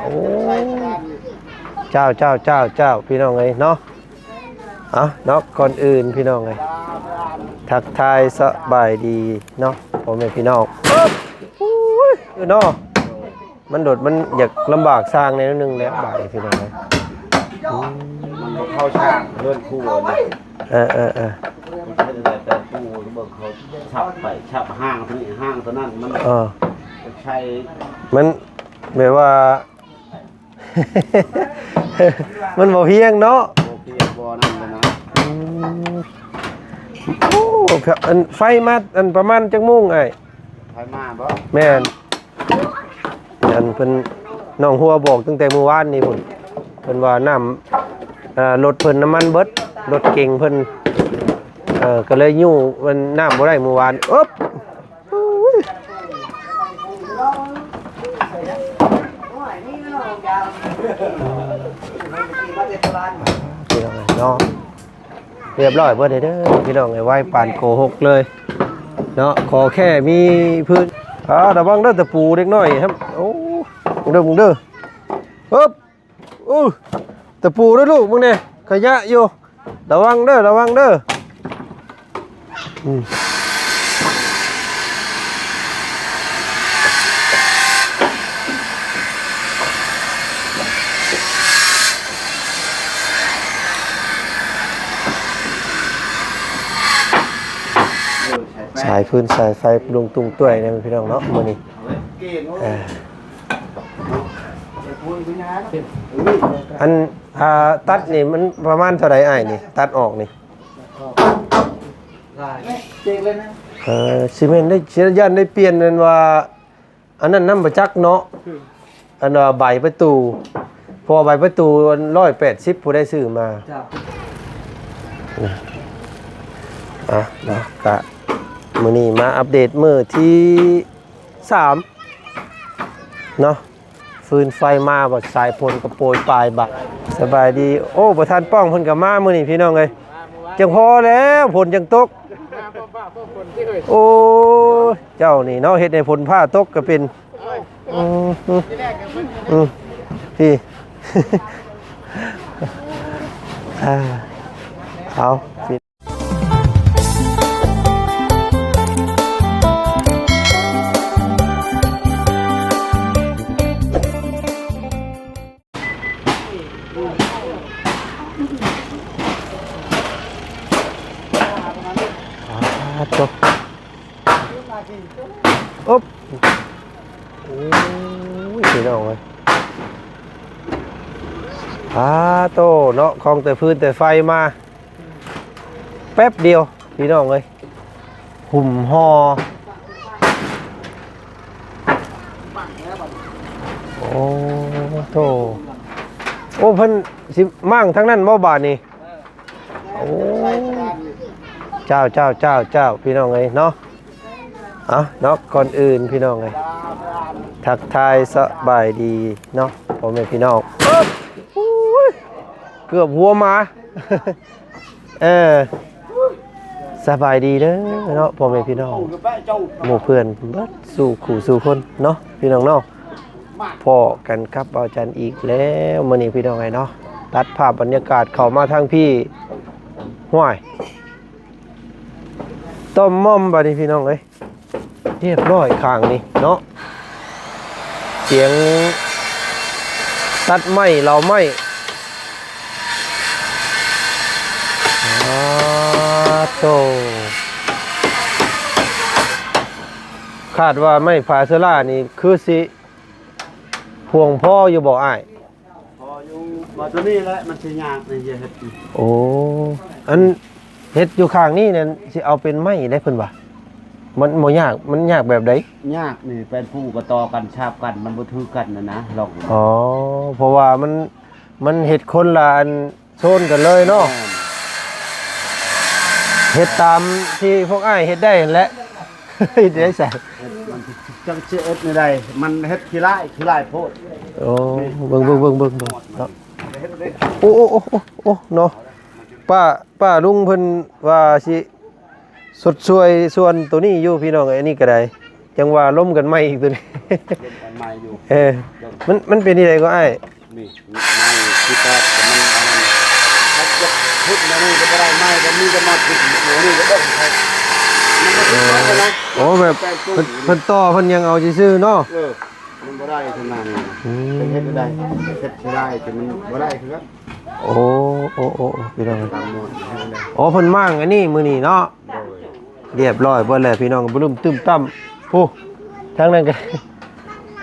ໂອ້ ເຈົ້າ ເຈົ້າ ເຈົ້າ ເຈົ້າ ພີ່ນ້ອງເອີຍເນາະ. ເອົາເນາະ ກ່ອນອື່ນພີ່ນ້ອງເອີຍ ທັກທາຍສະບາຍດີເນາະ ພໍ່ແມ່ພີ່ນ້ອງ. ໂອ້ຍ ເນາະ ມັນໂດດ ມັນຢາກລຳບາກຊ່າງແດ່ໜ້ອຍໜຶ່ງແຫຼະ ບາດນີ້ພີ່ນ້ອງເອີຍ. ອືມ ມັນບໍ່ເຂົ້າຊ່າງເຮືອນຄົວນີ້. ເອີໆໆ ມັນເຮັດແບບແປນປູເບິ່ງ ເຂົາສັບໄປສັບຮ່າງຕົວນີ້ ຮ່າງຕົວນັ້ນ ມັນ ເອີ ໃຊ້ ມັນແບບວ່າ ມັນບໍ່ພຽງເນາະ ບໍ່ພຽງ ບໍ່ນັ້ນແຫຼະນະ. ອືມ ໂອ້ ຄັບ ອັນໄຟມາ ອັນປະມານຈັກໂມງອ້າຍ? ໄຟມາບໍ? ແມ່ນ ອັນເພິ່ນ ນ້ອງຫົວບອກຕັ້ງແຕ່ມື້ວານນີ້ພຸ້ນ ເພິ່ນວ່ານ້ຳ ເອີ ລົດເພິ່ນນ້ຳມັນເບິດ ລົດເກັງເພິ່ນ ເອີ ກໍເລີຍຍູ້ ມັນ ນ້ຳບໍ່ໄດ້ມື້ວານ. ອຶບ ເນາະ ຮຽບຮ້ອຍເບິດເດີພີ່ນ້ອງເອີຍ ໄວປານໂກຫົກເລີຍເນາະ. ຂໍແຄ່ມີພື້ນ ອ່າ ລະວັງເດີຕະປູເດັກນ້ອຍ. ໂອ້ ເດີ ເດີ ອຶບ ໂອ້ ຕະປູເດີລູກ ມຶງແນ່ ຂະຫຍະຢູ່ ລະວັງເດີ ລະວັງເດີ. ອືມ ສາຍຟືນສາຍໄຟລຸງຕຸງຕ້ວຍນະພີ່ນ້ອງເນາະ ມື້ນີ້. ເອີ ອັນ ອ່າ ຕັດນີ້ມັນປະມານເທົ່າໃດອ້າຍນີ້ ຕັດອອກນີ້? ເອີ ຊິແມ່ນໄດ້ ຢ້ານໄດ້ປ່ຽນ ອັນວ່າ ອັນນັ້ນນຳ ບໍ່ຈັກເນາະ. ອັນວ່າໃບປະຕູ ເພາະວ່າໃບປະຕູອັນຮ້ອຍແປດສິບ ຜູ້ໃດຊື້ມາ. ເຈົ້າ ອ່ະເນາະ ກະມື້ນີ້ມາອັບເດດມື້ທີສາມເນາະ. ຟືນໄຟມາ ບັດສາຍຝົນກໍໂປຍປາຍບາດ. ສະບາຍດີ. ໂອ້ ປະທານປ້ອງເພິ່ນກໍມາມື້ນີ້ພີ່ນ້ອງເອີຍ. ຈັ່ງພໍແລ້ວ ຝົນຈັ່ງຕົກ. ໂອ້ຍ ເຈົ້ານີ້ເນາະ ເຮັດໃຫ້ຝົນຟ້າຕົກກໍເປັນ. ອືມ ອືມ ພີ່ ອ່າ ເອົາ ອາ ໂຕ ອົບ ໂອ້ຍ ພີ່ນ້ອງເອີຍ ອາ ໂຕເນາະ ຂອງແຕ່ຟືນແຕ່ໄຟມາ ແປັບດຽວພີ່ນ້ອງເອີຍ ຫຸ້ມຫໍ່. ໂອ້ ໂທ້ ໂອ້ ເພິ່ນຊິມ້າງທາງນັ້ນບໍ່ບາດນີ້? ໂອ້ ເຈົ້າ ເຈົ້າ ເຈົ້າ ເຈົ້າ ພີ່ນ້ອງເອີຍເນາະ. ເອົາເນາະ ກ່ອນອື່ນພີ່ນ້ອງເອີຍ ທັກທາຍສະບາຍດີເນາະ ພໍ່ແມ່ພີ່ນ້ອງ. ໂອ້ຍ ເກືອບຫົວໝາ. ເອີ ສະບາຍດີເດີເນາະ ພໍ່ແມ່ພີ່ນ້ອງ ໝູ່ເພື່ອນເບິດສູ່ຄູ່ສູ່ຄົນເນາະ ພີ່ນ້ອງເນາະ. ພໍ້ກັນກັບບ່າວຈັນອີກແລ້ວມື້ນີ້ ພີ່ນ້ອງເອີຍເນາະ. ຕັດພາບບັນຍາກາດເຂົ້າມາທາງພີ້ ຫ້ວຍ ຕ່ອມໝ່ອມບາດນີ້ ພີ່ນ້ອງເອີຍ. ຮຽບຮ້ອຍຂ້າງນີ້ເນາະ ສຽງຕັດໄມ້ເຫຼົາໄມ້. ອາ ໂທ້ ຄາດວ່າໄມ້ຜາເຊລານີ້ຄືຊິພຽງພໍຢູ່ບໍ່ອ້າຍ? ພໍຢູ່ ບໍ່ ຕົວນີ້ແຫຼະມັນຊິຍາກ ນີ້ຈະເຮັດ. ໂອ້ ອັນເຮັດຢູ່ຂ້າງນີ້ນັ້ນ ຊິເອົາເປັນໄມ້ໄດ້ເພິ່ນວ່າ ມັນບໍ່ຍາກ. ມັນຍາກແບບໃດ? ຍາກນີ້ ແປນປູກໍຕໍ່ກັນ ສາບກັນ ມັນບໍ່ຖືກກັນນະນະ ລອງ. ອໍ ເພາະວ່າມັນ ມັນເຮັດຄົນລະອັນ ໂຊນກັນເລີຍເນາະ. ແມ່ນ ເຮັດຕາມທີ່ພວກອ້າຍເຮັດໄດ້ຫັ້ນແຫຼະ. ເຮັດໄດ້ໃສ? ເຮັດມັນຈັ່ງຊິເຮັດແນວໃດ? ມັນເຮັດຂີ້ຮ້າຍ ຂີ້ຮ້າຍໂພດ. ໂອ້ ເບິ່ງ ເບິ່ງ ເບິ່ງ ເບິ່ງ ເບິ່ງເນາະ. ໂອ້ ໂອ້ ໂອ້ ໂອ້ ໂອ້ ເນາະ ປ້າ ປ້າລຸງເພິ່ນວ່າຊິຊົດຊ່ວຍສ່ວນໂຕນີ້ຢູ່ ພີ່ນ້ອງເອີຍ. ອັນນີ້ກໍໄດ້ ຈັ່ງວ່າລົມກັນໃໝ່ອີກໂຕນີ້ ລົມກັນໃໝ່ຢູ່ ເອີ ມັນ ມັນເປັນຈັ່ງໃດກໍອ້າຍ? ນີ້ ໄມ້ທີ່ແຕກ ແຕ່ມັນອັນນັ້ນ ຄັນຈະຂຸດແນວນີ້ກໍບໍ່ໄດ້ ໄມ້ກໍມີແຕ່ມາຂຸດ ໂອ້ ນີ້ກໍເບິ່ງໃຫ້ ມັນບໍ່ຖືກຕ້ອງນະ ໂອ້ ແບບ ແປງປຸ້ງ ເພິ່ນ ເພິ່ນຕໍ່ເພິ່ນຫຍັງເອົາຊື່ໆເນາະ ເອີ ມັນບໍ່ໄດ້ຂະໜາດນີ້ ອືມ ເຮັດບໍ່ໄດ້ ເຮັດຊິໄດ້ ແຕ່ມັນບໍ່ໄດ້ຄືກັນ ໂອ້ ໂອ້ ໂອ້ ໂອ້ ພີ່ນ້ອງ ຕາມໝົດ ໂອ້ ເພິ່ນມ້າງອັນນີ້ມື້ນີ້ເນາະ ໂດຍ ລຽບຮ້ອຍເບິດແລ້ວ ພີ່ນ້ອງ ບະລຶ້ມຕຶ້ມຕັ້ມ ໂອ້ ທາງນັ້ນກໍ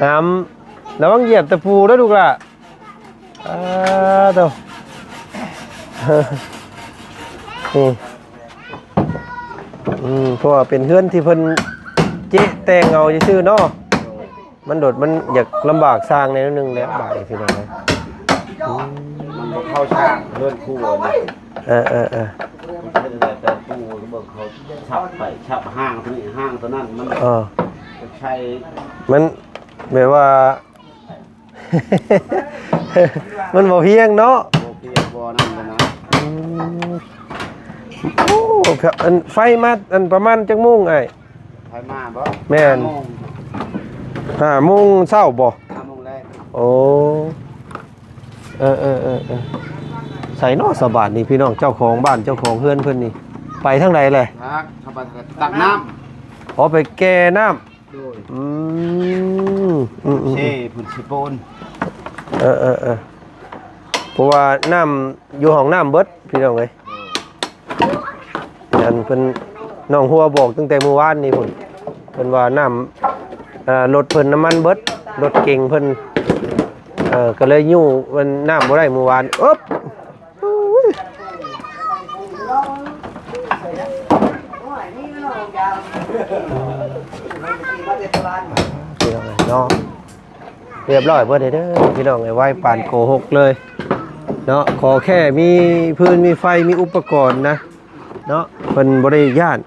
ຫາມ ລະວັງຢຽບຕະປູເດີລູກຫຼ້າ ອາ ໂຕ ອືມ ອືມ ເພາະວ່າເປັນເຮືອນທີ່ເພິ່ນເຈະແຕ່ງເອົາຊື່ໆເນາະ ມັນໂດດ ມັນຢາກລຳບາກຊ່າງແດ່ໜ້ອຍໜຶ່ງແຫຼະ ບາດນີ້ພີ່ນ້ອງເອີຍ ອືມ ມັນບໍ່ເຂົ້າຊ່າງເຮືອນຄົວນີ້ ເອີໆໆ ເຮັດແຕ່ປູເບິ່ງເຂົາສັບໄປສັບຮ່າງຕົວນີ້ຮ່າງຕົວນັ້ນ ມັນ ເອີ ໃສ່ ມັນແບບວ່າ ມັນບໍ່ພຽງເນາະ ບໍ່ພຽງ ບໍ່ນັ້ນນະ ອືມ ໂອ້ ອັນ ໄຟມາ ອັນ ປະມານຈັກໂມງອ້າຍ? ໄຟມາບໍ? ແມ່ນ ຫ້າໂມງ ຫ້າໂມງເຊົ້າບໍ? ຫ້າໂມງແລງ ໂອ້ ເອີໆໆໆ ໃສເນາະ ສະບາດນີ້ ພີ່ນ້ອງ ເຈົ້າຂອງບ້ານ ເຈົ້າຂອງເຮືອນເພິ່ນນີ້ ໄປທາງໃດແຫຼະ? ຕັກ ເຂົ້າໄປຕັກນ້ຳ ອໍ ໄປແກ່ນ້ຳ ໂດຍ ອືມ ອືມໆ ເຊ ເພິ່ນຊິໂປນ ເອີໆໆ ເພາະວ່ານ້ຳຢູ່ຫ້ອງນ້ຳເບິດ ພີ່ນ້ອງເອີຍ ອັນເພິ່ນ ນ້ອງຫົວບອກຕັ້ງແຕ່ມື້ວານນີ້ພຸ້ນ ເພິ່ນວ່ານ້ຳ ເອີ ລົດເພິ່ນນ້ຳມັນເບິດ ລົດເກັງເພິ່ນ ເອີ ກໍເລີຍຍູ້ ມັນ ນ້ຳບໍ່ໄດ້ມື້ວານ ອຶບ ໂອ້ຍ ພີ່ນ້ອງເອີຍເນາະ ລຽບຮ້ອຍເບິດເດີພີ່ນ້ອງເອີຍ ໄວປານໂກຫົກເລີຍເນາະ ຂໍແຄ່ມີຟືນມີໄຟ ມີອຸປະກອນນະເນາະ ເພິ່ນບໍ່ໄດ້ຢ້ານ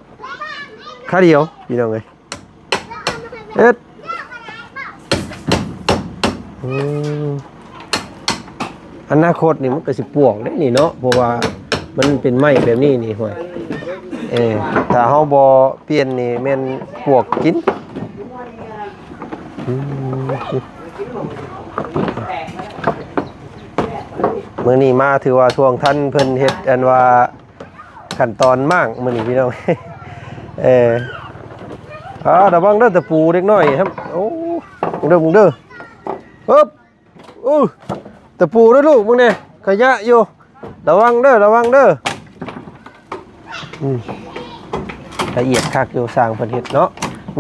ຄາດຽວ ພີ່ນ້ອງເອີຍ. ເຮັດ ອືມ ອະນາຄົດນີ້ມັນກໍຊິປວກເດ້ນີ້ເນາະ ເພາະວ່າມັນເປັນໄມ້ແບບນີ້ນີ້ ຫ້ວຍ ເອີ ຖ້າເຮົາບໍ່ປ່ຽນນີ້ແມ່ນປວກກິນ ອືມ ມື້ນີ້ມາຖືວ່າຊ່ວງທັນເພິ່ນເຮັດ ອັນວ່າ ຂັ້ນຕອນມ້າງມື້ນີ້ພີ່ນ້ອງ ເອີ ອາ ລະວັງເດີຕະປູເດັກນ້ອຍ ໂອ້ ເບິ່ງເດີ ເບິ່ງເດີ ເອີບ ໂອ້ ຕະປູເດີລູກ ເບິ່ງແດ່ ຂະຍະຢູ່ ລະວັງເດີ ລະວັງເດີ ອືມ ລະອຽດຄັກຢູ່ ຊ່າງເພິ່ນເຮັດເນາະ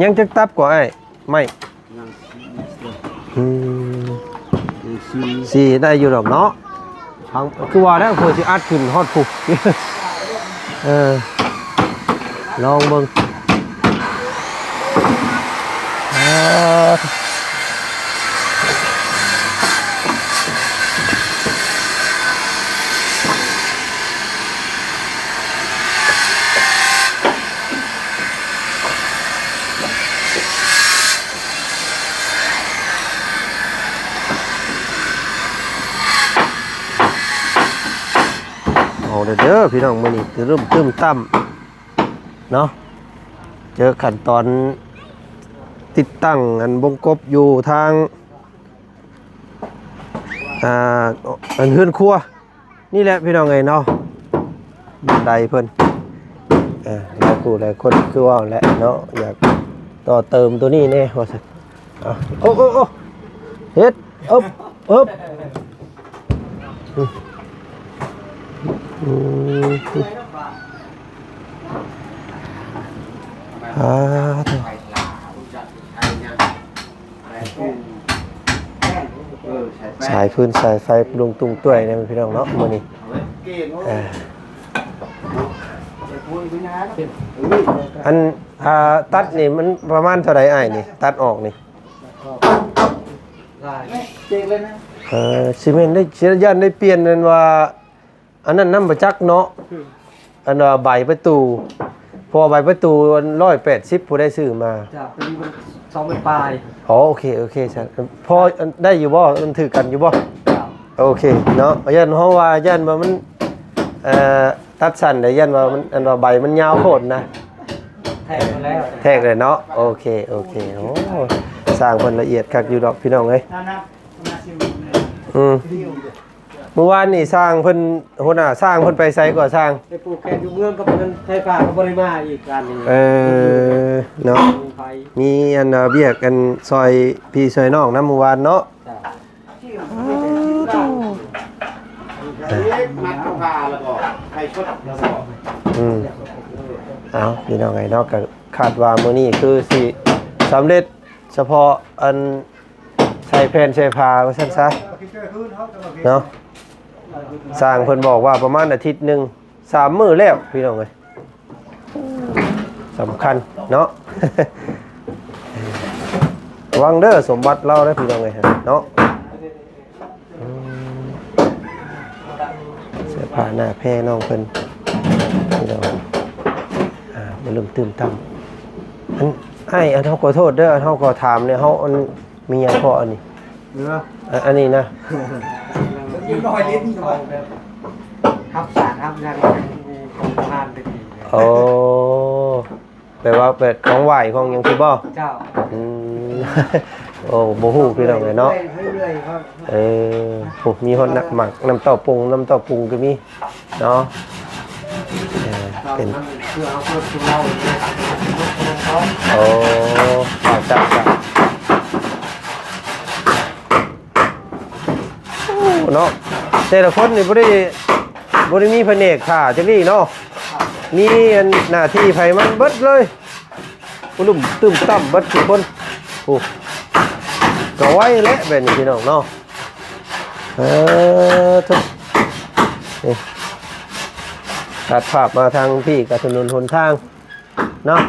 ຍັງຈັກຕັບກວ່າອ້າຍ ໄມ້ ຍັງສີ່ ອືມ ຍັງສີ່ ສີ່ໄດ້ຢູ່ດອກເນາະ ທາງ ຄືວ່າແລ້ວ ເພື່ອຊິອັດຂຶ້ນຮອດພຸ້ນ ເອີ ລອງເບິ່ງ ເອີ. ເອົາເດີ ເດີພີ່ນ້ອງ ມື້ນີ້ຕຶ້ມຕຶ້ມຕັ້ມເນາະ ເຈີຂັ້ນຕອນຕິດຕັ້ງອັນວົງກົບຢູ່ທາງ ອ່າ ອັນເຮືອນຄົວນີ້ແຫຼະພີ່ນ້ອງເອີຍເນາະ ບັນໄດເພິ່ນ ເອີ ຫຼາຍຜູ້ຫຼາຍຄົນຄືເວົ້າແຫຼະເນາະ ຢາກຕໍ່ເຕີມໂຕນີ້ແດ່ວ່າຊັ້ນ ເອົາ ໂອ້ ໂອ້ ໂອ້ ເຮັດ ອຶບ ອຶບ ອືມ ອາ ສາຍຟືນສາຍໄຟລຸງຕຸງຕ້ວຍນະພີ່ນ້ອງເນາະ ມື້ນີ້ ເອີ ອັນ ອ່າ ຕັດນີ້ມັນປະມານເທົ່າໃດອ້າຍນີ້ ຕັດອອກນີ້? ເອີ ຊິແມ່ນໄດ້ ຢ້ານໄດ້ປ່ຽນ ອັນວ່າ ອັນນັ້ນນຳບໍ່ຈັກເນາະ ອັນວ່າໃບປະຕູ ເພາະວ່າໃບປະຕູອັນຮ້ອຍແປດສິບ ຜູ້ໃດຊື້ມາ ຈ້ະ ເປັນສອງພັນປາຍ ອໍ ໂອເຄ ໂອເຄຊັ້ນ ພໍໄດ້ຢູ່ບໍ່? ມັນຖືກກັນຢູ່ບໍ່? ໂອເຄເນາະ ຢ້ານເຮົາວ່າ ຢ້ານວ່າມັນ ເອີ ຕັດສັ້ນໄດ໋ ຢ້ານວ່າມັນ ອັນວ່າໃບມັນຍາວໂພດນະ ແທກແລ້ວ ແທກເລີຍເນາະ. ໂອເຄ ໂອເຄ. ໂອ້ ຊ່າງເພິ່ນລະອຽດຄັກຢູ່ດອກ ພີ່ນ້ອງເອີຍ. ອືມ ມື້ວານນີ້ຊ່າງເພິ່ນ ຫົວໜ້າຊ່າງເພິ່ນໄປໃສກໍຊ່າງ? ໄປປູກແຂກຢູ່ເມືອງ ກໍບໍ່ທັນໄຟຟ້າ ກໍບໍ່ໄດ້ມາອີກ ການນີ້. ເອີ ເນາະ ມີອັນ ເອີ ວຽກອັນຊ່ອຍພີ່ຊ່ອຍນ້ອງນຳມື້ວານເນາະ. ເອີ ມັດເອົາຜ້າແລ້ວກໍໄຟຊົດແລ້ວກໍ ອືມ ເອົາ ພີ່ນ້ອງເອີຍເນາະ, ກໍຄາດວ່າມື້ນີ້ຄືຊິສຳເລັດສະເພາະອັນໃສ່ແຜ່ນໃສ່ຜ້າວ່າຊັ້ນຊະເນາະ. ຊ່າງເພິ່ນບອກວ່າປະມານອາທິດໜຶ່ງ ສາມມື້ແລ້ວ ພີ່ນ້ອງເອີຍ. ສຳຄັນເນາະ ລະວັງເດີ ສົມບັດລາວເດີ ພີ່ນ້ອງເອີຍເນາະ. ອືມ ເສື້ອຜ້າໜ້າແພນ້ອງເພິ່ນ ພີ່ນ້ອງ. ອ່າ ບໍ່ລືມຕື່ມຕຳ ອັນ ອ້າຍ ອັນເຮົາຂໍໂທດເດີ ອັນເຮົາຂໍຖາມແດ່ ເຮົາ ອັນ ມີຫຍັງເພາະອັນນີ້ ເອີ ອັນ ອັນນີ້ນະ ຮັບສານຮັບຫຍັງ ມີຂອງທານໄປດີ. ໂອ້ ແປວ່າແບບຂອງໄຫວ້ຂອງຫຍັງຊີ້ບໍ່? ເຈົ້າ. ອືມ ໂອ້ ບໍ່ຮູ້ ພີ່ນ້ອງເອີຍເນາະ. ເອີ ໂອ້ ມີຮອດໜາກໝາກ ນ້ຳເຕົ້າປຸງ ນ້ຳເຕົ້າປຸງກໍມີເນາະ. ເອີ ເປັນ ໂອ້ ເຈົ້າ ເຈົ້າ ເຈົ້າ. ໂອ້ ເນາະ ແຕ່ລະຄົນນີ້ບໍ່ໄດ້ ບໍ່ໄດ້ມີພະແນກຖ້າຈັກນີ້ເນາະ, ມີອັນໜ້າທີ່ໃຜມັນເບິດເລີຍ ປະລຸມຕຶ້ມຕັ້ມເບິດທຸກຄົນ. ໂອ້ ກະໄວແຫຼະແບບນີ້ ພີ່ນ້ອງເນາະ. ເອີ ທຸກ ນີ້ ຕັດພາບມາທາງພີ້ ກະຖະໜົນຫົນທາງເນາະ.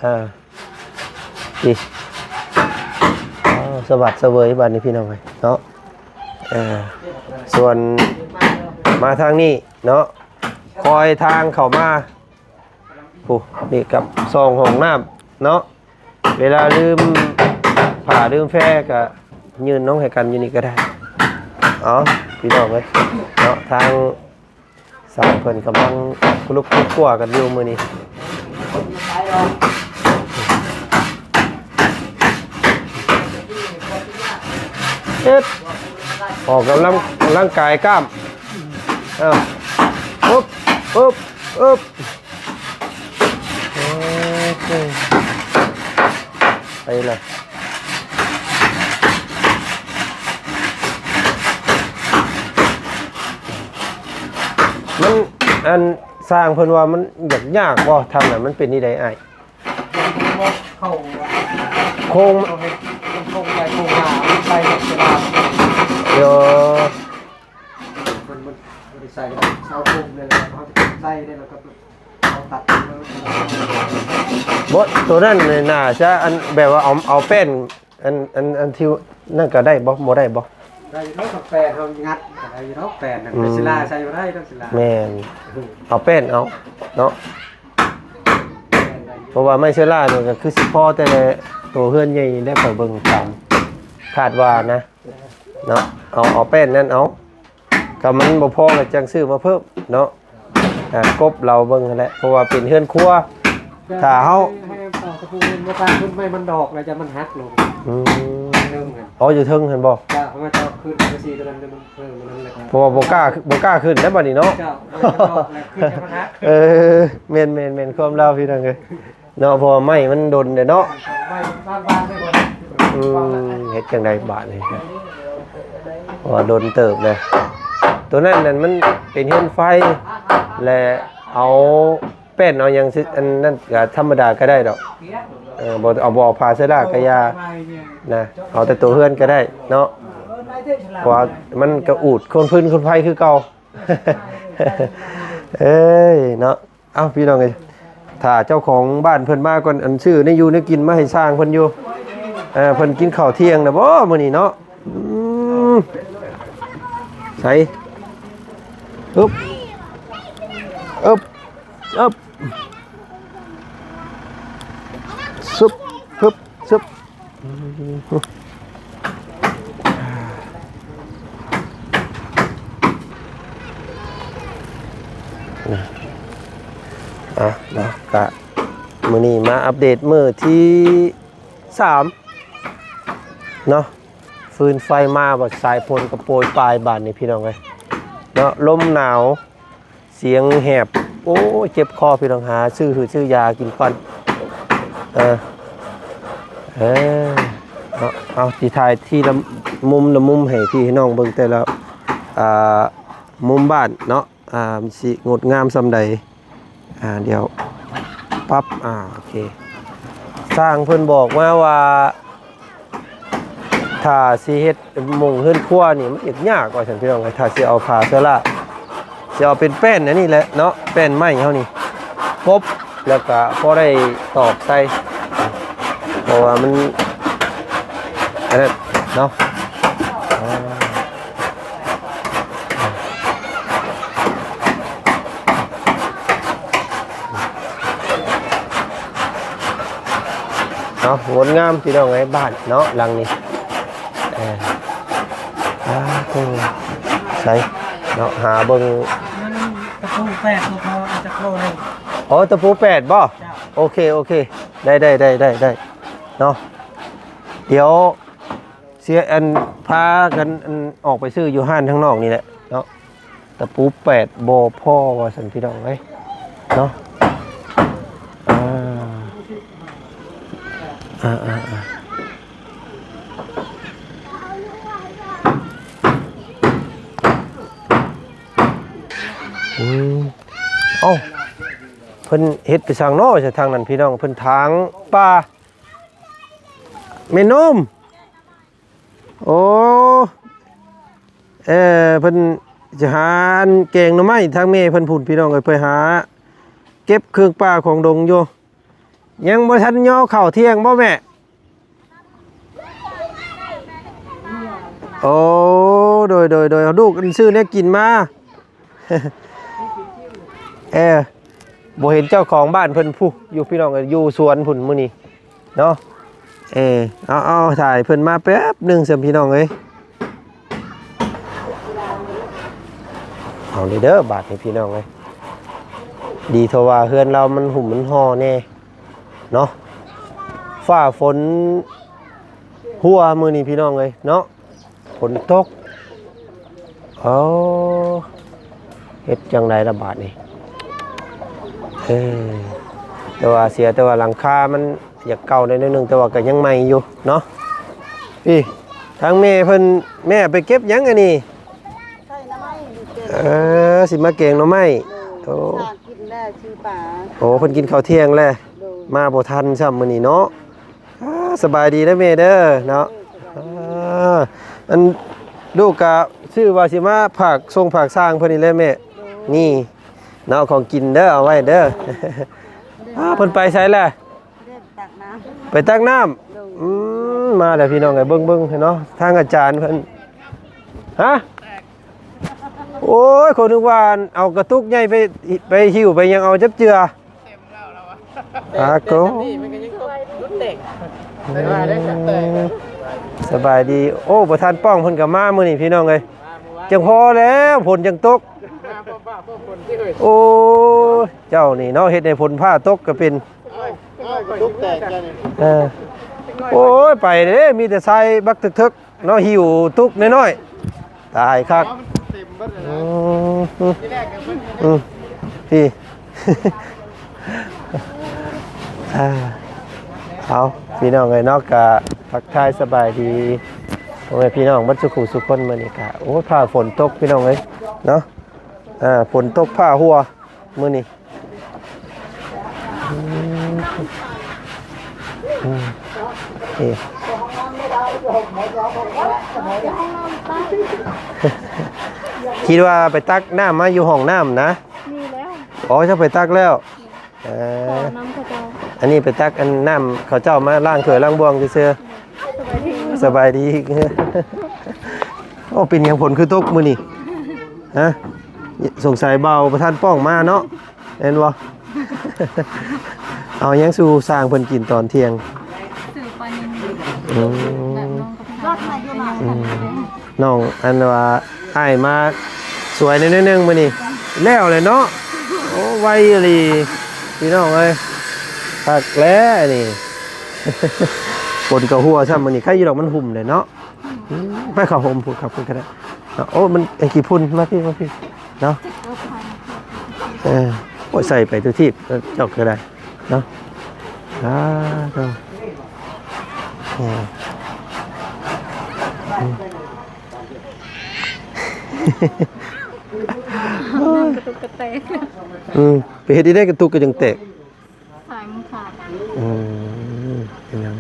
ເອີ ນີ້ ອ້າວ ສະຫວັດສະເຫວີຍບາດນີ້ ພີ່ນ້ອງເອີຍເນາະ. ເອີ ສ່ວນມາທາງນີ້ເນາະ ຄອຍທາງເຂົ້າມາ ໂອ້ ນີ້ກັບຊ່ອງຫ້ອງນ້ຳເນາະ. ເວລາລືມຜ້າລືມແພ ກະຍື່ນນ້ອງໃຫ້ກັນຢູ່ນີ້ກະໄດ້. ເອົາ ພີ່ນ້ອງເອີຍເນາະ ທາງ ຊ່າງເພິ່ນກຳລັງຄຸລຸກຄຸກຄົວກັນຢູ່ມື້ນີ້. ເຮັດ ອອກກຳລັງ ກຳລັງກາຍກ້າມ. ເອົາ ອຶບ ອຶບ ອຶບ. ໂອ້ໂຫ ໄປລະ ມັນ ອັນ ຊ່າງເພິ່ນວ່າມັນຍາກ ຍາກບໍ່ ທາງນັ້ນມັນເປັນຈັ່ງໃດອ້າຍ? ເຂົ້າ ໂຄງ ເຂົ້າເຮັດ ໂຄງໄປໂຄງມາ ໄປເຮັດສະບາຍ ໂດຍ. ມັນ ມັນບໍ່ໄດ້ໃສ່ເສົາໂຄງເລີຍ ເຮົາຈະໃສ່ໄດ້ ແລ້ວກໍເອົາຕັດ ບໍ່ ໂຕນັ້ນນີ້ໜ້າຈະ ອັນ ແບບວ່າເອົາ ເອົາແປ້ນ ອັນ ອັນ ອັນທີ່ນັ້ນກໍໄດ້ບໍ່? ບໍ່ໄດ້ບໍ່? ໄດ້ຢູ່ດອກ ແປ້ນເຮົາງັດກໍໄດ້ຢູ່ດອກ ແປ້ນນັ້ນ ອືມ ເວລາໃສ່ບໍ່ໄດ້ດອກ ເວລາ ແມ່ນ ເອົາແປ້ນເອົາເນາະ. ເພາະວ່າໄມ້ເຊື້ອລານີ້ກໍຄືຊິພໍແຕ່ໂຕເຮືອນໃຫຍ່ໄດ້ ຂ້ອຍເບິ່ງຕາມຄາດວ່ານະເນາະ. ເອົາ ເອົາແປ້ນນັ້ນເອົາ ຖ້າມັນບໍ່ພໍກໍຈັ່ງຊື້ມາເພີ່ມເນາະ. ອ່າ ກົບເລົາເບິ່ງຫັ້ນແຫຼະ ເພາະວ່າເປັນເຮືອນຄົວ ຖ້າເຮົາ ໃຫ້ເອົາຕະປູ ບໍ່ການທຶນໄມ້ມັນດອກ ແລ້ວຈະມັນຫັກລົງ ອືມ ເທິງຫັ້ນ ອໍ ຢູ່ເທິງຫັ້ນບໍ່? ຈ້າ ເຮົາມາຕອກຂຶ້ນ ເອົາໄປສີ່ຕົວນັ້ນ ມັນເພີ່ມ ມັນນັ້ນແຫຼະ ເພາະວ່າບໍ່ກ້າ ບໍ່ກ້າຂຶ້ນແລ້ວບາດນີ້ເນາະ. ເຈົ້າ ມັນດອກແລ້ວຂຶ້ນ ມັນຫັກ ເອີ ແມ່ນໆໆ ຄວາມລາວ ພີ່ນ້ອງເອີຍ ເນາະ ເພາະວ່າໄມ້ມັນດົນແລ້ວເນາະ. ອືມ ເຮັດຈັ່ງໃດບາດນີ້ ເພາະວ່າດົນເຕີບແລ້ວ. ໂຕນັ້ນນັ້ນມັນເປັນເຮືອນໄຟ ແລະ ເອົາແປ້ນເອົາຫຍັງ ອັນນັ້ນກໍທຳມະດາກໍໄດ້ດອກ. ເອີ ບໍ່ເອົາ ບໍ່ເອົາຜ້າເຊື້ອລາກໍຢ່ານະ ເອົາແຕ່ໂຕເຮືອນກໍໄດ້ເນາະ ເພາະວ່າມັນກໍອູດຄົນຟືນຄົນໄຟຄືເກົ່າ. ເອີຍເນາະ. ເອົ້າ ພີ່ນ້ອງເອີຍ ຖ້າເຈົ້າຂອງບ້ານເພິ່ນມາກ່ອນ ອັນ ຊື້ແນວຢູ່ແນວກິນມາໃຫ້ຊ່າງເພິ່ນຢູ່. ເອີ ເພິ່ນກິນເຂົ້າທ່ຽງແລ້ວບໍ່ມື້ນີ້ເນາະ? ອືມ ໃສ່ ອຶບ ອຶບ ອຶບ ຊຶບ ຊຶບ ຊຶບ. ອ່ະ ເນາະ ກະ ມື້ນີ້ມາອັບເດດມື້ທີສາມເນາະ ຟືນໄຟມາ ບັດສາຍຝົນກໍໂປຍປາຍບາດນີ້ ພີ່ນ້ອງເອີຍເນາະ ລົມໜາວ ສຽງແຫບ ໂອ້ຍ ເຈັບຄໍ ພີ່ນ້ອງ ຫາຊື້ຫືດຊື້ຢາກິນກ່ອນ ເອີ ເອີ ເນາະ ເອົາ ຊິຖ່າຍທີລະມຸມລະມຸມໃຫ້ພີ່ໃຫ້ນ້ອງເບິ່ງແຕ່ລະ ອ່າ ມຸມບ້ານເນາະ ອ່າ ມັນຊິງົດງາມສ່ຳໃດ ອ່າ ດຽວປັບ ອ່າ ໂອເຄ ຊ່າງເພິ່ນບອກມາວ່າ ຖ້າຊິເຮັດມຸງເຮືອນຄົວນີ້ ມັນຍາກວ່າຊັ້ນ ພີ່ນ້ອງເອີຍ ຖ້າຊິເອົາຜ້າເຊື້ອລາ ຊິເອົາເປັນແປ້ນອັນນີ້ແຫຼະເນາະ ແປ້ນໄມ້ເຮົານີ້ປົບ ແລ້ວກະພໍໄດ້ຕອກໃສ່ ເພາະວ່າມັນ ອັນນັ້ນເນາະ ເນາະ ງົດງາມ ພີ່ນ້ອງເອີຍ ບ້ານເນາະ ຫຼັງນີ້ ເອີ ອ່າ ໂອ້ ໃສເນາະ ຫາເບິ່ງ ມັນຕະປູແປດ ບໍ່ພໍ ເອົາຈັກໂລໜຶ່ງ ອໍ ຕະປູແປດບໍ່? ເຈົ້າ ໂອເຄ ໂອເຄ ໄດ້ ໄດ້ ໄດ້ ໄດ້ ໄດ້ເນາະ ດຽວ ເສຍອັນ ພາກັນອັນ ອອກໄປຊື້ຢູ່ຮ້ານທາງນອກນີ້ແຫຼະເນາະ ຕະປູແປດບໍ່ພໍວ່າຊັ້ນ ພີ່ນ້ອງເອີຍເນາະ ອ່າ ອ່າ ອ່າ ອ່າ ອືມ ເອົ້າ ເພິ່ນເຮັດໄປສັງເນາະ ທາງນັ້ນ ພີ່ນ້ອງ ເພິ່ນຖາງປ່າ ແມ່ນົມ ໂອ້ ເອີ ເພິ່ນຈະຫາອັນແກງໜໍ່ໄມ້ທາງແມ່ເພິ່ນພຸ້ນ ພີ່ນ້ອງເອີຍ ເພິ່ນຫາເກັບເຄື່ອງປ່າຂອງດົງຢູ່ ຍັງບໍ່ທັນຍໍເຂົ້າທ່ຽງບໍ່ແມ່? ໂອ້ ໂດຍ ໂດຍ ໂດຍ ລູກອັນຊື້ແນວກິນມາ ເອີ ບໍ່ເຫັນເຈົ້າຂອງບ້ານເພິ່ນພຸ້ນຢູ່ ພີ່ນ້ອງເອີຍ ຢູ່ສວນພຸ້ນມື້ນີ້ເນາະ ເອີ ເອົາ ເອົາ ຖ້າໃຫ້ເພິ່ນມາແປັບໜຶ່ງຊັ້ນ ພີ່ນ້ອງເອີຍ ເອົາເດີ ບາດນີ້ ພີ່ນ້ອງເອີຍ ດີເທົ່າວ່າເຮືອນລາວມັນຫຸ້ມມັນຫໍ່ແດ່ເນາະ ຟ້າຝົນຫົວມື້ນີ້ ພີ່ນ້ອງເອີຍເນາະ. ຝົນຕົກ ເອົາ ເຮັດຈັ່ງໃດລະບາດນີ້ ເອີ ແຕ່ວ່າເສຍແຕ່ວ່າຫຼັງຄາມັນຢາກເກົ່າແດ່ໜ້ອຍໜຶ່ງ ແຕ່ວ່າກໍຍັງໃໝ່ຢູ່ເນາະ ພີ່ ທາງແມ່ເພິ່ນ ແມ່ໄປເກັບຫຍັງອັນນີ້? ໃສ່ໜໍ່ໄມ້ ເອີ ຊິມາແກງໜໍ່ໄມ້ ໂດຍ ໂອ້ ຊ່າງກິນແລ້ວ ຊື້ປາ ໂອ້ ເພິ່ນກິນເຂົ້າທ່ຽງແລ້ວ ໂດຍ ມາບໍ່ທັນຊ້ຳມື້ນີ້ເນາະ. ອ່າ ສະບາຍດີເດີແມ່ເດີເນາະ ເອີ ສະບາຍດີ ອ່າ ອັນ ລູກກະຊື່ວ່າຊິມາຝາກສົ່ງຝາກຊ່າງເພິ່ນນີ້ແຫຼະແມ່ ໂດຍ ນີ້ເນາະ ຂອງກິນເດີ ເອົາໄວ້ເດີ ໂດຍ ອ່າ ເພິ່ນໄປໃສແຫຼະ? ໄປຕັກນ້ຳ ໄປຕັກນ້ຳ ໂດຍ ອືມ ມາແລ້ວພີ່ນ້ອງເອີຍ ເບິ່ງໆ ເນາະ ທາງອາຈານເພິ່ນ ຮະ? ໂອ້ຍ ຂ້ອຍນຶກວ່າເອົາກະຕຸກໃຫຍ່ໄປ ໄປຫິ້ວໄປຫຍັງເອົາຈັກເທື່ອ ອາໂກ ສະບາຍດີ ໂອ້ ປະທານປ້ອງເພິ່ນກໍມາມື້ນີ້ພີ່ນ້ອງເອີຍ ຈັ່ງພໍແລ້ວ ຝົນຈັ່ງຕົກ ໂອ້ຍ ເຈົ້ານີ້ເນາະ ເຮັດໃຫ້ຝົນຟ້າຕົກກໍເປັນ ເອີ ໂອ້ຍ ໄປເດ້ ມີແຕ່ຊາຍບັກເຖິກໆ ເນາະ ຫິ້ວຕຸກນ້ອຍໆ ຕາຍຄັກ ເອົາ ມັນເຕັມເບິດແລ້ວນະ ອືມ ອືມ ພີ່ ອ່າ ເອົາ ພີ່ນ້ອງເອີຍເນາະ ກະທັກທາຍສະບາຍດີພໍ່ແມ່ພີ່ນ້ອງເບິດສູ່ຜູ້ສູ່ຄົນ ມື້ນີ້ກະ ໂອ້ຍ ຟ້າຝົນຕົກພີ່ນ້ອງເອີຍເນາະ ອ່າ ຝົນຕົກຟ້າຮົ່ວມື້ນີ້. ອືມ ອືມ ນີ້ ຄິດວ່າໄປຕັກນ້ຳມາຢູ່ຫ້ອງນ້ຳນະ ມີແລ້ວ ອໍ ເຈົ້າໄປຕັກແລ້ວ ເອີ ຂໍນຳເຂົາເຈົ້າ ອັນນີ້ໄປຕັກອັນນ້ຳເຂົາເຈົ້າມາລ້າງຖ້ວຍລ້າງບ່ວງຊື່ໆ ສະບາຍດີ ສະບາຍດີ ໂອ້ ເປັນຫຍັງຝົນຄືຕົກມື້ນີ້ ຮະ? ສົງໄສບ່າວປະທານປ້ອງມາເນາະ ແມ່ນບໍ່? ເອົາຫຍັງສູ່ຊ່າງເພິ່ນກິນຕອນທ່ຽງ? ຊື້ປານິນ ອືມ ແບບນ້ອງກໍ ອືມ ນ້ອງ ອັນວ່າອ້າຍມາສວຍແດ່ໜ້ອຍໜຶ່ງມື້ນີ້ ແລ້ວແຫຼະເນາະ ໂອ້ ໄວອີ່ຫຼີ ພີ່ນ້ອງເອີຍ ຄັກແລ້ວນີ້ ຝົນກໍຫົວຊ້ຳມື້ນີ້ ໃຄຢູ່ດອກມັນຫຸ່ມແຫຼະເນາະ. ອືມ ໄປເຂົ້າຮົ່ມພຸ້ນ ເຂົ້າພຸ້ນກໍໄດ້ເນາະ. ໂອ້ ມັນໄອ້ຂີ້ຝຸ່ນ ມາພີ້ ມາພີ້ເນາະ. ເອີ ໂອ້ຍ ໃສ່ໄປທຸກທີບ ເຈົ້າກໍໄດ້ເນາະ. ສາທຸ ເອີ ອືມ ກະຕຸກກະແຕກ ອືມ ໄປເຮັດອີ່ໃດກະຕຸກກໍຈັ່ງແຕກ. ສາຍມັນຂາດ ອືມ ເປັນຫຍັງ?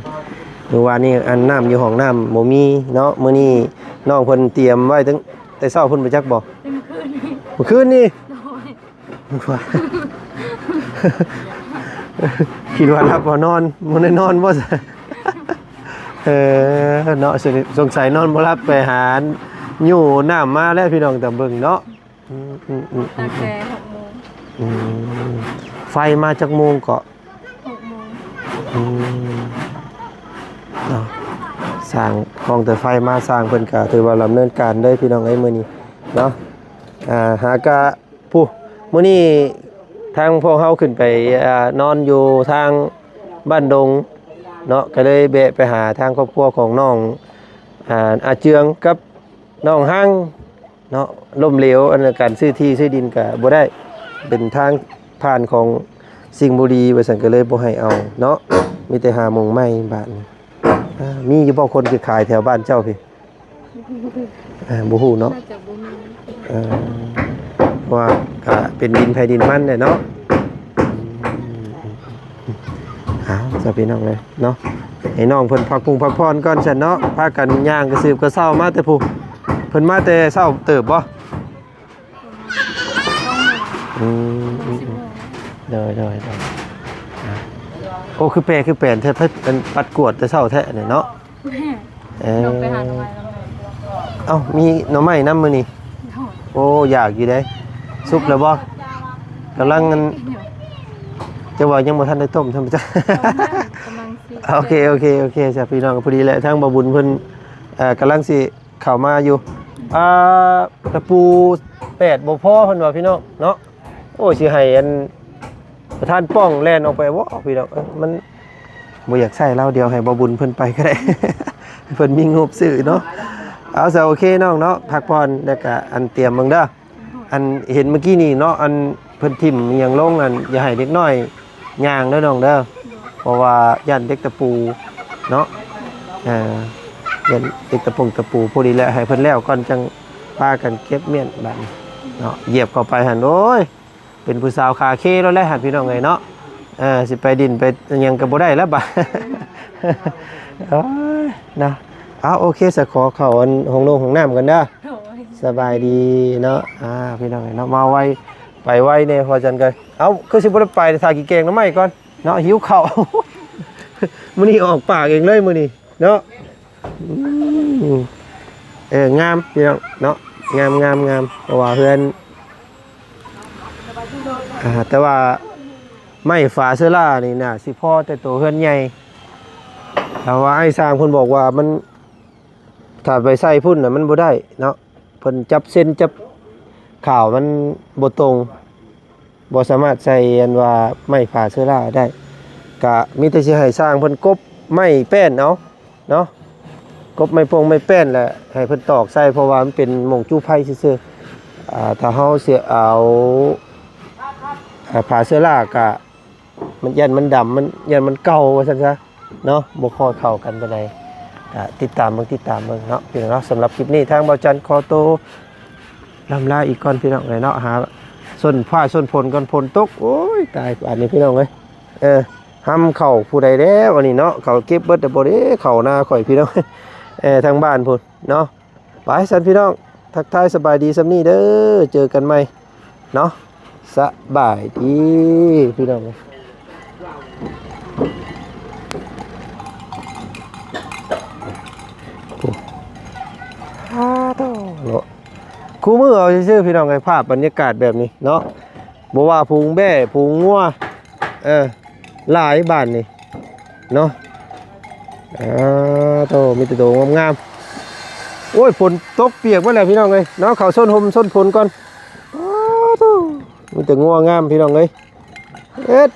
ມື້ວານນີ້ອັນນ້ຳຢູ່ຫ້ອງນ້ຳບໍ່ມີເນາະ. ມື້ນີ້ນ້ອງເພິ່ນຕຽມໄວ້ຕັ້ງແຕ່ເຊົ້າພຸ້ນ ບໍ່ຈັກບໍ່? ແຕ່ມື້ຄືນນີ້ ມື້ຄືນນີ້ ໂດຍ ຄິດວ່າຫຼັບບໍ່ນອນ ບໍ່ໄດ້ນອນບໍ່? ເອີ ເນາະ ສົງ ສົງໄສນອນບໍ່ຫຼັບ ໄປຫາຍູ້ນ້ຳມາແລ້ວ ພີ່ນ້ອງຕາມເບິ່ງເນາະ. ອືມ ອືມ ອືມ ອືມ ຕັ້ງແຕ່ຫົກໂມງ ອືມ ໄຟມາຈັກໂມງເກາະ? ຫົກໂມງ ອືມ ເນາະ ສ້າງຂອງແຕ່ໄຟມາ ຊ່າງເພິ່ນກະຖືວ່າດຳເນີນການເດີ ພີ່ນ້ອງເອີຍ ມື້ນີ້ເນາະ. ອ່າ ຫາກະ ຜູ້ ມື້ນີ້ທາງພວກເຮົາຂຶ້ນໄປ ອ່າ ນອນຢູ່ທາງບ້ານດົງເນາະ ກະເລີຍແວະໄປຫາທາງຄອບຄົວຂອງນ້ອງ ອ່າ ອາເຈືອງກັບນ້ອງຮັງ ເນາະ ລົ້ມເຫຼວ ອັນການຊື້ທີ່ຊື້ດິນກະບໍ່ໄດ້ ເປັນທາງຜ່ານຂອງສິງບູລີ ວ່າຊັ້ນ ກະເລີຍບໍ່ໃຫ້ເອົາເນາະ ມີແຕ່ຫາໝ່ອງໃໝ່ບາດນີ້. ອ່າ ມີຢູ່ບໍ່ຄົນຊິຂາຍແຖວບ້ານເຈົ້າພີ້? ອ່າ ບໍ່ຮູ້ເນາະ ໜ້າຈະບໍ່ມີ ເອີ ເພາະວ່າກະເປັນດິນໃຜດິນມັນແຫຼະເນາະ. ອືມ ເອົາຊະ ພີ່ນ້ອງເອີຍເນາະ ໃຫ້ນ້ອງເພິ່ນພັກພຸ້ງພັກຜ່ອນກ່ອນຊັ້ນເນາະ. ພາກັນຍ່າງກະສືບກະເຊົາມາແຕ່ພຸ້ນ ເພິ່ນມາແຕ່ເຊົ້າເຕີບບໍ່? ອືມ ອືມ ອືມ ໂດຍ ໂດຍ ໂດຍ ອ່າ ໂອ້ ຄືແປ ຄືແປນແທ້ ເພິ່ນປັດກວາດແຕ່ເຊົ້າແທ້ນີ້ເນາະ. ເອີ ນ້ອງໄປຫາໜໍ່ໄມ້ແລ້ວ ເອົ້າ ມີໜໍ່ໄມ້ນຳມື້ນີ້ ໂດຍ ໂອ້ ຢາກຢູ່ເດ້. ສຸກແລ້ວບໍ່? ກຳລັງອັນ ແຕ່ວ່າຍັງບໍ່ທັນໄດ້ຕົ້ມຊ້ຳ ກຳລັງຊິ ໂອເຄ ໂອເຄ ໂອເຄ ຈ້າ ພີ່ນ້ອງ ພໍດີແຫຼະ ທາງບ່າວບຸນເພິ່ນ ເອີ ກຳລັງຊິເຂົ້າມາຢູ່ ອ່າ ຕະປູແປດບໍ່ພໍ ເພິ່ນວ່າ ພີ່ນ້ອງເນາະ. ໂອ້ຍ ຊິໃຫ້ອັນ ປະທານປ້ອງແລ່ນອອກໄປບໍ່ ພີ່ນ້ອງ ເອີຍ ມັນບໍ່ຢາກໃຊ້ລາວ ດຽວໃຫ້ບ່າວບຸນເພິ່ນໄປກໍໄດ້ ເພິ່ນມີງົບຊື້ເນາະ. ເອົາຊະ ໂອເຄນ້ອງເນາະ ພັກຜ່ອນ ແລ້ວກະອັນຕຽມເບິ່ງເດີ. ອັນເຫັນເມື່ອກີ້ນີ້ເນາະ ອັນເພິ່ນຖິ້ມອີ່ຫຍັງລົງ ອັນຢ່າໃຫ້ເດັກນ້ອຍຍ່າງເດີນ້ອງເດີ ເພາະວ່າຢ້ານເດັກຕະປູເນາະ ເອີ ຢ້ານເດັກຕະປົງຕະປູ. ພໍດີແຫຼະ ໃຫ້ເພິ່ນແລ້ວກ່ອນ ຈັ່ງພາກັນເກັບມ້ຽນບາດນີ້ເນາະ. ຢຽບເຂົ້າໄປຫັ້ນ ໂອ້ຍ ເປັນຜູ້ສາວຂາເຄໂລດແຫຼະຫັ້ນ ພີ່ນ້ອງເອີຍເນາະ. ເອີ ຊິໄປດິນໄປຫຍັງກໍບໍ່ໄດ້ແລ້ວບາດ ໂອ້ຍເນາະ. ເອົາ ໂອເຄ ສະ ຂໍເຂົ້າອັນຫ້ອງໂລງຫ້ອງນ້ຳກ່ອນເດີ. ໂດຍ ສະບາຍດີເນາະ. ອ່າ ພີ່ນ້ອງເອີຍເນາະ ມາໄວໄປໄວແດ່ ເພາະຈັ່ງໃດ ເອົ້າ ຄືຊິບໍ່ໄດ້ໄປ ຖ້າກິນແກງໜໍ່ໄມ້ກ່ອນເນາະ ຫິວເຂົ້າ ມື້ນີ້ອອກປາກເອງເລີຍມື້ນີ້ເນາະ. ອືມ ເອີ ງາມພີ່ນ້ອງເນາະ ງາມໆໆ ເພາະວ່າເຮືອນ ອ່າ ແຕ່ວ່າໄມ້ຝາເຊື້ອລານີ້ໜ້າຊິພໍແຕ່ໂຕເຮືອນໃຫຍ່ ແຕ່ວ່າອ້າຍຊ່າງເພິ່ນບອກວ່າມັນ ຖ້າໄປໃສ່ພຸ້ນນະມັນບໍ່ໄດ້ເນາະ ເພິ່ນຈັບເຊັນຈັບຂາວມັນບໍ່ຕົງ ບໍ່ສາມາດໃສ່ອັນວ່າໄມ້ຝາເຊື້ອລາໄດ້ ກະມີແຕ່ຊິໃຫ້ຊ່າງເພິ່ນກົບໄມ້ແປ້ນເອົາເນາະ ກົບໄມ້ປົງໄມ້ແປ້ນ ແລະ ໃຫ້ເພິ່ນຕອກໃສ່ ເພາະວ່າມັນເປັນໝ່ອງຈຸໄຟຊື່ໆ. ອ່າ ຖ້າເຮົາຊິເອົາ ອ່າ ຝາເຊື້ອລາກະ ມັນຢ້ານມັນດຳ ມັນ ຢ້ານມັນເກົ່າວ່າຊັ້ນຊະເນາະ ບໍ່ຄ່ອຍເຂົ້າກັນປານໃດ. ກະຕິດຕາມເບິ່ງ ຕິດຕາມເບິ່ງເນາະ ພີ່ນ້ອງເນາະ. ສຳລັບຄລິບນີ້ ທາງບ່າວຈັນຂໍໂຕ ລ່ຳລາອີກກ່ອນ ພີ່ນ້ອງເອີຍເນາະ ຫາຊົນຟ້າຊົນຝົນກ່ອນ ຝົນຕົກ ໂອ້ຍ ຕາຍບາດນີ້ ພີ່ນ້ອງເອີຍ. ເອີ ຮຳເຂົ້າຜູ້ໃດແລ້ວອັນນີ້ເນາະ ເຂົາເກັບເບິດແລ້ວບໍ່ເດ້ ເຂົ້ານາຂ້ອຍ ພີ່ນ້ອງ ເອີ ທາງບ້ານພຸ້ນເນາະ. ໄປຊັ້ນ ພີ່ນ້ອງ ທັກທາຍສະບາຍດີສ່ຳນີ້ເດີ ເຈີກັນໃໝ່ເນາະ ສະບາຍດີ ພີ່ນ້ອງ. ໂອ້ ອ້າໂທ້ເນາະ ຄູ່ມື້ເອົາຊື່ໆ ພີ່ນ້ອງເອີຍ ພາບບັນຍາກາດແບບນີ້ເນາະ ບໍ່ວ່າຝູງແບ້ຝູງງົວ ເອີ ຫຼາຍບ້ານນີ້ເນາະ. ອ່າໂທ້ ມີແຕ່ໂຕງາມໆ. ໂອ້ຍ ຝົນຕົກປຽກໝົດແລ້ວ ພີ່ນ້ອງເອີຍເນາະ ເຂົ້າຊົນຮົ່ມຊົນຝົນກ່ອນ. ອ້າໂທ້ ມີແຕ່ງົວງາມ ພີ່ນ້ອງເອີຍ ເຮັດ